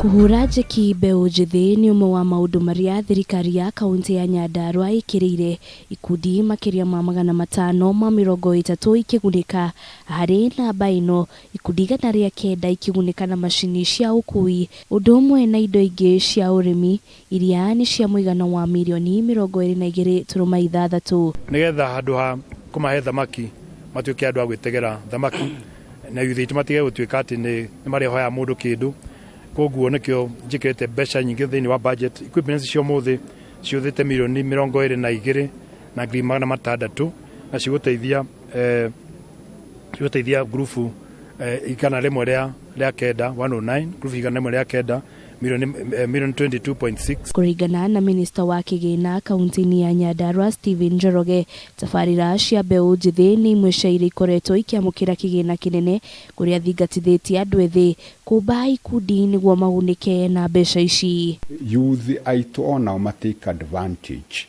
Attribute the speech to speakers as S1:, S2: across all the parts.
S1: Kũhũra njeki mbeũ njĩthĩ nĩ ũmwe wa maũndũ marĩa thirikari ya kaunti ya Nyandarua ĩkĩrĩire, ikundi makĩria ma 530 ikĩgunĩka. Harĩ namba ĩno, ikundi 109 ikĩgunĩka na macini cia ũkui ũndũ ũmwe na indo ingĩ cia ũrĩmi iria nĩ cia mũigana wa mirioni 22.6.
S2: Nĩgetha handũ ha kũmahe thamaki matuĩke andũ a gwĩtegera thamaki na youth aitũ matige gũtuĩka atĩ nĩ marĩhoya mũndũ kĩndũ. Koguo nĩkĩo njĩkĩrĩte mbeca nyingĩ thĩinĩ wa budget. Equipment cia ũmũthĩ ciũthĩte mirioni 22 na ngiri 600 na cigũteithia ngurubu 109, 109 ngurubu 109, mirioni 22.6.
S1: Kũringana na minista wa kĩgĩna kaunti-inĩ ya Nyandarua Stephen Njoroge, tabarĩra cia mbeũ njĩthĩ nĩ imwe cia iria ikoretwo ikĩamũkĩra kĩgĩna kĩnene kũrĩa thingatithĩtie andũ ethĩ kũmba ikundi nĩguo magunĩke na mbeca ici.
S3: Youth aitũ onao ma take advantage,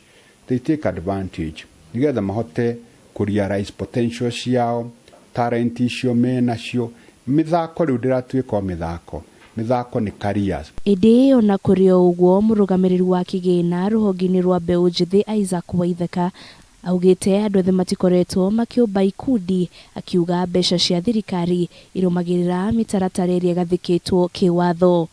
S3: they take advantage nigetha mahote kũ realize potential ciao, talent icio menacio. Mĩthako rĩu ndĩratuĩka o mĩthako, mĩthako nĩ careers.
S1: Ĩndĩ ona kũrĩ o ũguo, mũrũgamĩrĩri wa kĩgĩna rũhonge-inĩ rwa mbeũ njĩthĩ Isaac Waithaka augĩte andũ ethĩ matikoretwo makĩũmba ikundi, akiuga mbeca cia thirikari irũmagĩrĩra mĩtaratara ĩrĩa ĩgathĩkĩtwo kĩwatho.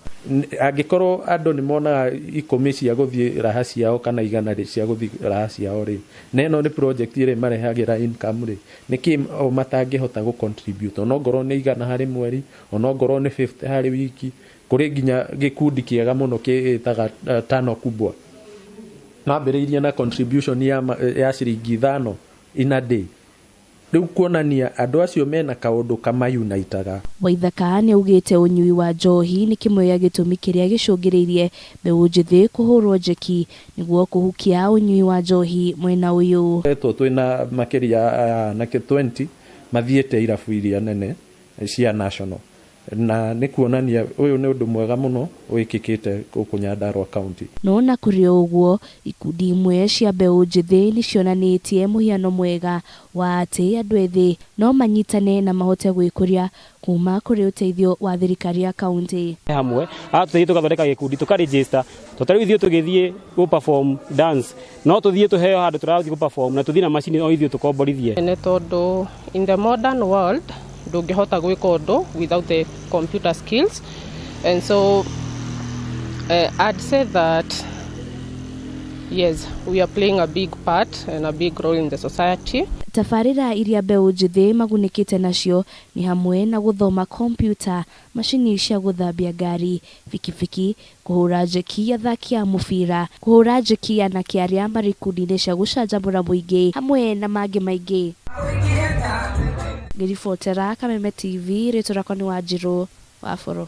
S4: Angĩkorwo andũ nĩ monaga 10 cia gũthiĩ raha ciao kana 100 cia gũthiĩ raha ciao rĩ, na ĩno nĩ project ĩrĩa ĩmarehagĩra income rĩ, nĩkĩ o matangĩhota gũ contribute, onongorwo nĩ 100 harĩ mweri, onongorwo nĩ 50 harĩ wiki? Kũrĩ nginya gĩkundi kĩega mũno kĩĩtaga Tano Kubwa, mambĩrĩirie na contribution ya ciringi 5 in a day. Rĩu kuonania andũ acio mena kaũndũ kamayunaitaga.
S1: Waithaka nĩ augĩte ũnyui wa njohi nĩ kĩmwe gĩa gĩtũmi kĩrĩa gĩcũngĩrĩirie mbeũ njĩthĩ kũhũrwo njeki nĩguo kũhukia ũnyui wa njohi mwena ũyũ.
S4: Etwo twĩna makĩria ya anake 20 mathiĩte irabu iria nene cia national, na nĩ kuonania ũyũ nĩ ũndũ mwega mũno wĩkĩkĩte gũkũ Nyandarua County.
S1: No na kũrĩ o ũguo, ikundi imwe cia mbeũ njĩthĩ nĩ cionanĩtie mũhiano mwega wa atĩ andũ ethĩ no manyitane na mahote gwĩkũria kuma kũrĩ ũteithio wa thirikari ya kaunti.
S5: Hamwe atũteithie tũgathondeka gĩkundi, tũkaregister, to tarĩu ithuĩ tũgĩthiĩ gũ perform dance, no tũthiĩ tũheo handũ tũrathiĩ gũ perform na tũthiĩ na macini o ithuĩ tũkomborithie.
S6: Nĩ tondũ in the modern world ndũngĩhota gwĩka ũndũ without the computer skills, and so I'd say that yes, we are playing a big part and a big role in the society.
S1: Tabarĩra iria mbeũ njĩthĩ magunĩkĩte nacio nĩ hamwe na gũthoma kompiuta, macini cia gũthambia ngari, bikibiki, kũhũra njeki athaki a mũbira, kũhũra njeki anake arĩa marĩ ikundi-inĩ cia gũcanjamũra mũingĩ hamwe na mangĩ maingĩ. Ngĩribotera Kameme TV, rĩtwa rĩakwa nĩ Wanjirũ wa Bũrũ.